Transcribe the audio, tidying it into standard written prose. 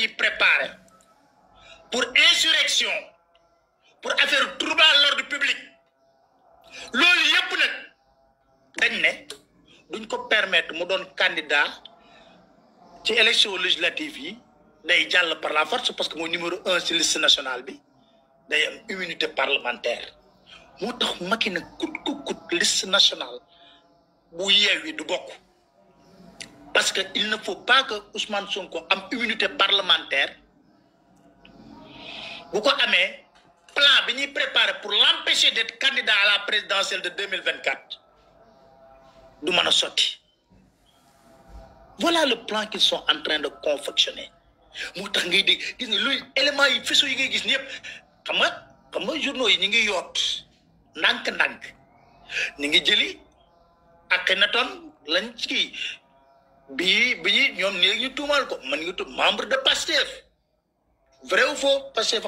préparer pour insurrection pour affaire trouble à l'ordre public loolu yépp nag dañ ne duñ ko permettre mu doon candidat ci élection législative yi day jàll par la force parce que mooy numéro 1 ci liste nationale bi day am immunité parlementaire moo tax Macky nag kut liste nationale bu Yewwi du bokk parce que il ne faut pas que Ousmane Sonko am immunité parlementaire bu ko amee plan bi ñuy préparer pour l'empêcher d'être candidat à la présidentielle de 2024 du mën a sotti voilà le plan qu'ils sont en train de confectionner moo tax ngay dégg gis nga luy éléments yi faisceau yi ngay gis ñëpp xam nga journaux yi ñu ngi yoot ndànk-ndànk ñu ngi jëli ak na ton lañ ci bi ñoom nii ñu tuumaal ko man ngi tudd membre de Pastef vrai ou faux Pastef